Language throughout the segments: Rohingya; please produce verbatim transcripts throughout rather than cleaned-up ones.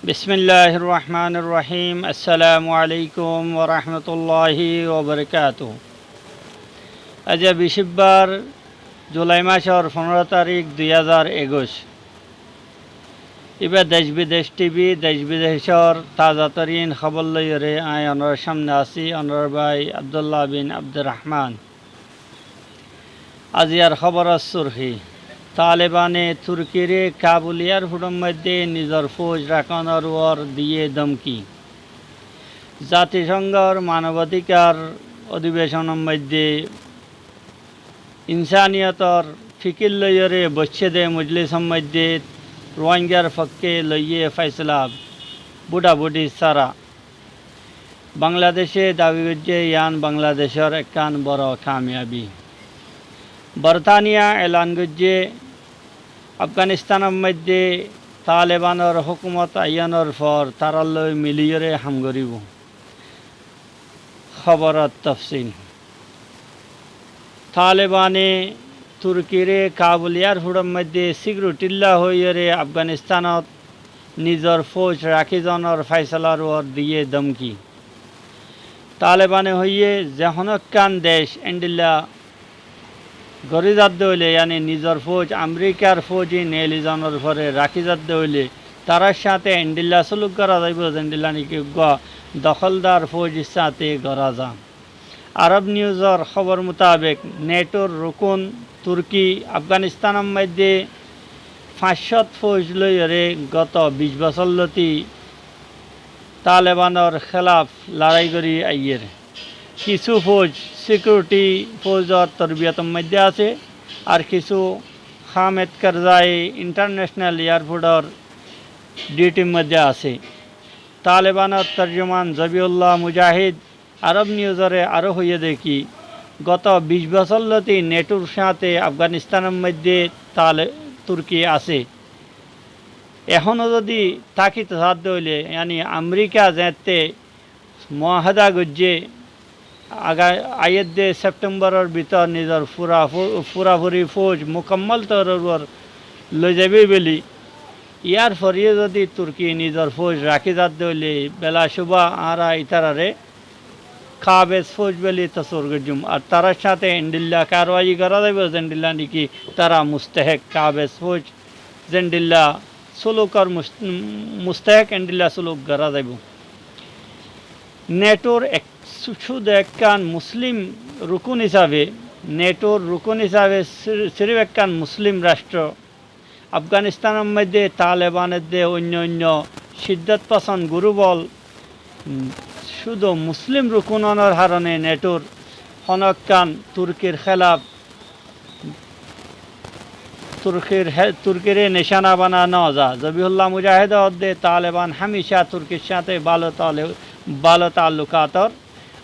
Bismilláhir rohmánir rohím. Assalamu aléikum wa rahmatulláhi wa barakátuhu. Aijja bicíbbar, Julai mácor fondoro tarík, dui házar ekuic. Íba Dec Bidec T V, dec bidecor taza torín hóbor loiyóre aññí onorar cámne así, onorar bái Abdullah bin Abdur Rahman. Aijjar hóboror surhí: Talebane Turkire Kabul earfóthor moiddé nizor fóuj rakánor uore diyé dómki. Zatisonggor manobadikar odibecónor moiddé insaniyotor fikir loiyóre boiccé dé mojlisor moiddé Ruáingar fokké loiyé faisala búthabuthi sára. Bangladece dabi goijjé yián Bangladecor ekkán boro kamiyabi. Bortaniya elan goijjé Afganistánor moiddé Talebanor hókumot aiyónor for tarár loi miliyóre ham goríbou. Hóboror tofsil. Talebane Turkire Kabul earfóthor moiddé sikirithilla hoiyóre Afganistánot nizor fóuj rakí zonor faisalar uore diyé dómki. Talebane hoiyé ze honó ekkán dec endilla gorí zadde óile, yáni nizor fóuj, Amerikar fóuji neeli zonor fore rakí zadde óile, tarár sáñte endilla suluk gorá zaibou, zendilla niki uggwá doholdar fóujir sáñte gorá za. Arab Newsor hóbor mutabek, netor rukun Turki Afganistánor moiddé fañs cót fóuj loiyóre goto bic bosór lóti Talebanor hélaf larái gorí aiyér. Kissú fóuj sikiriti fóujor torbiyotor moiddé asé, ar kissú Hamed Karzai Intarnecenal Earfóthor diuthir moiddé asé. Talebanor torjuman Zabihullah Mujahid Arab Newsore aró hoiyé dé ki, goto bic bosór lóti netor sáñte Afganistánor moiddé Tale-, Turki asé. Ehóno zodi tákito sadde óile, yáni Amerika zeéñtte muahada goijjé, aga-, aiyédde Septemboror bútore nizor fura fo-, furafuri fóuj mukammal toror uore loi zaibou bóli, yar fore zodi Turki nizor fóuj rakí zadde óile, bela cúba añára ítarare kabes fóuj bóli tosowur goijjum. Ar tarár sáñte endilla karwai gorá zaibou, zendilla niki tará mustehek kabes fóuj zendilla sulukor mus-, mustehek endilla suluk gorá zaibou. Netor ek, cúdu ekkán muslim rukun hísabe, netor rukun hísabe sir-, sirif ekkán muslim ractro Afganistánor moiddé Taleban edde oinno oinno ciddot posond guruf ól, um, cúdu muslim rukun ónor harone netor honó ekkán Turkir hélaf Turkir he-, Turkire necana bana no za. Zabihullah Mujahide hoódde Taleban hámica Turkir sáñte bála tale-, bála taallukator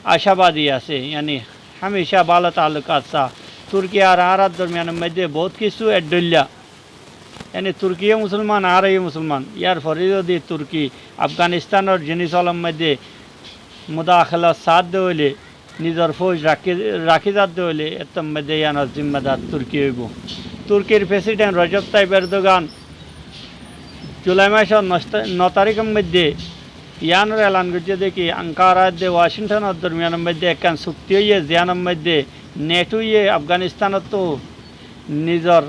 acabadi asé, yáni hámica bála taallukat sá. Turki ar añárar dormiyanor moiddé bout kissú eddhoilla. Yáni Turkiyó musolman, añáraiyó musolman. Yar fore zodi Turki Afganistánor jinis ólor moiddé mudakhalat sadde óile, nizor fóuj rakí, rakí zadde óile, éttor moiddé yíanor zimmadar Turki óibou. Turkir president Rajab Tayyip Erdogan Julai mácor no ta-, no taríkor moiddé yíanor elan goijjé dé ki, Ankara edde Washingtonor dormiyanor moiddé ekkán cukti óiye, ziyánor moiddé neto ye Afganistánottu nizor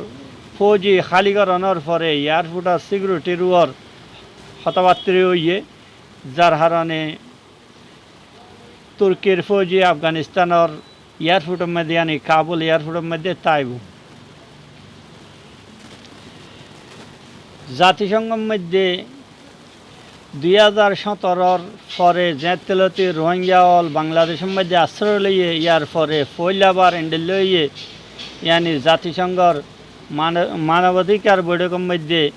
fóuji háli gorónor fore earfóthor sikiritir uore hotábattári óiye, zar harone Turkir fóuji Afganistánor earfóthor moiddé, yáni Kabul earfóthor moiddé táibou. Zatisonggor moiddé dui házar sóñtoror fore zeéñtte lóti Ruáinga ól Bangladecor moiddé asroy loiyé, yar fore foóila bar endilla óiye, yáni zatisonggor mano-, manobadikar boiçókor moiddé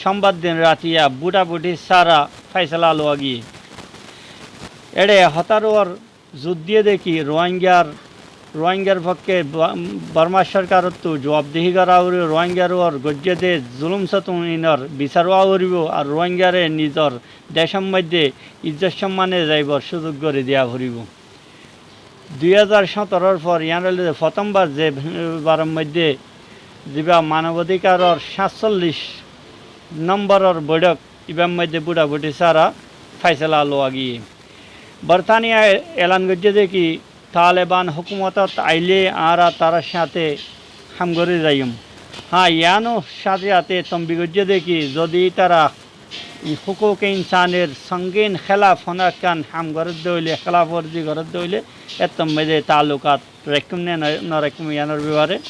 cómbar din ratiya búthabuthi sára faisala lowa giyé. Éçe hotár uore zor diyé dé ki Ruáingar, Ruáingar fokké Ba-, Bormar sorkarottu juabdihi gorá foribó, Ruáingar uore goijjé dé zulum sotom inor bisar ówa foribó, ar Ruáingare nizor decor moiddé izzot sommane zaibar cúzug gorí diya foribó. Dui házar sóñtoror for yían óilde fotómbar ze, eh, baror moiddé ziba manobadikaror sáñtsollic nomboror boiçók ibár moidde búça-búçi sára faisala lowa giyé. Bortaniyaye elan goijjé de ki, Taleban hókumotot ailé añára tarár sáñte ham gorí zaiyum. Há, yiáno sáñte sáñte tombi goijjé de ki, zodi ítara hukuke insanor songin hélaf honó ekkán ham gorédde óile, hélaf worzi gorédde óile, éttor moidde taallukat raikkúm né no, no raikkúm, yiánor befare